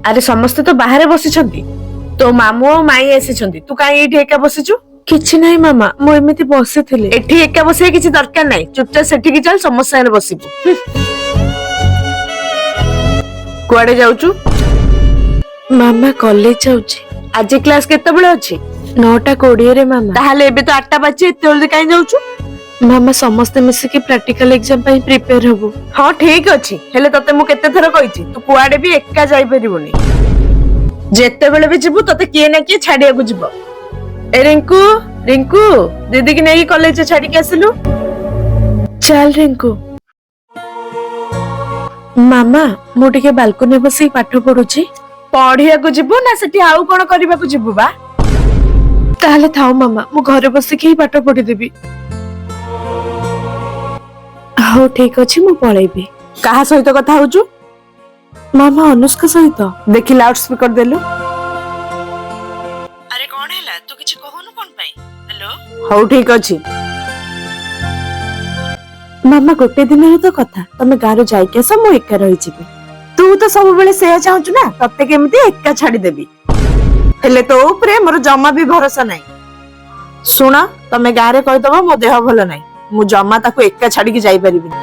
ଆରେ ସମସ୍ତେ ତ ବାହାରେ ବସିଛନ୍ତି, ତୋ ମାମୁଁ ଆଉ ମାଇଁ ଆସିଛନ୍ତି, ତୁ କାହିଁ ଏଇଠି ଏକା ବସିଛୁ? କିଛି ନାହିଁ ମାମା, ମୁଁ ଏମିତି ବସିଥିଲି। ଏଠି ଏକା ବସିବା କିଛି ଦରକାର ନାହିଁ, ଚୁପଚାପ ସେଠିକି ଚାଲ, ସମସ୍ତ ସାଙ୍ଗରେ ବସିବୁ। କୁଆଡେ ଯାଉଛୁ? ମାମା, କଲେଜ ଯାଉଛି। ଆଜି କ୍ଲାସ କେତେବେଳେ ଅଛି? 9:20ରେ ମାମା। ତାହେଲେ ଏବେ ତ 8ଟା ବାଜିଛି, ଏତେ ଜଲଦି କାହିଁ ଯାଉଛୁ? ମାମା, ସମସ୍ତେ ମିଶିକି ପ୍ରାକ୍ଟିକାଲ ଏକ୍ଜାମ ପାଇଁ ପ୍ରିପେୟାର ହବୁ। ହଁ ଠିକ ଅଛି, ହେଲେ ତତେ ମୁଁ କେତେ ଥର କହିଛି, ତୁ କୁଆଡେ ବି ଏକା ଯାଇପାରିବୁନି। ଯେତେବେଳେ ବି ଯିବୁ, ତତେ କିଏ ନା କିଏ ଛାଡିବାକୁ ଯିବ। ଏ ରିଙ୍କୁ, ରିଙ୍କୁ, ଦିଦିକି ନେଇକି କଲେଜ ଛାଡିକି ଆସିଲୁ। ଚାଲ ରିଙ୍କୁ। ମାମା, ମୁଁ ଟିକେ ବାଲକୋନି ବସିକି ପାଠ ପଢୁଛି। ପଢିବାକୁ ଯିବୁ ନା ସେଠି ଆଉ କଣ କରିବାକୁ ଯିବୁ ବା? ତାହେଲେ ଥାଉ ମାମା, ମୁଁ ଘରେ ବସିକି ହିଁ ପାଠ ପଢିଦେବି। ହଉ ଠିକ ଅଛି, ମୁଁ ପଳେଇବି। କାହା ସହିତ କଥା ହଉଛୁ? ମାମା, ଅନୁଷ୍କା ସହିତ। ଦେଖି, ଲାଉଡ ସ୍ପିକର ଦେଲୁ। ଆରେ କଣ ହେଲା, ତୁ କିଛି କହୁନୁ କଣ ପାଇଁ? ହ୍ୟାଲୋ? ହଉ ଠିକ ଅଛି। ମାମା, ଗୋଟେ ଦିନର ତ କଥା, ତମେ ଗାଁରୁ ଯାଇକି ଆସ, ମୁଁ ଏକା ରହିଯିବି। ତୁ ତ ସବୁବେଳେ ସେୟା ଚାହୁଁଛୁ ନା, ତତେ କେମିତି ଏକା ଛାଡିଦେବି। ହେଲେ ତୋ ଉପରେ ମୋର ଜମା ବି ଭରସା ନାହିଁ। ଶୁଣ, ତମେ ଗାଁରେ କହିଦବ ମୋ ଦେହ ଭଲ ନାହିଁ, ମୁଁ ଜମା ତାକୁ ଏକା ଛାଡିକି ଯାଇପାରିବିନି।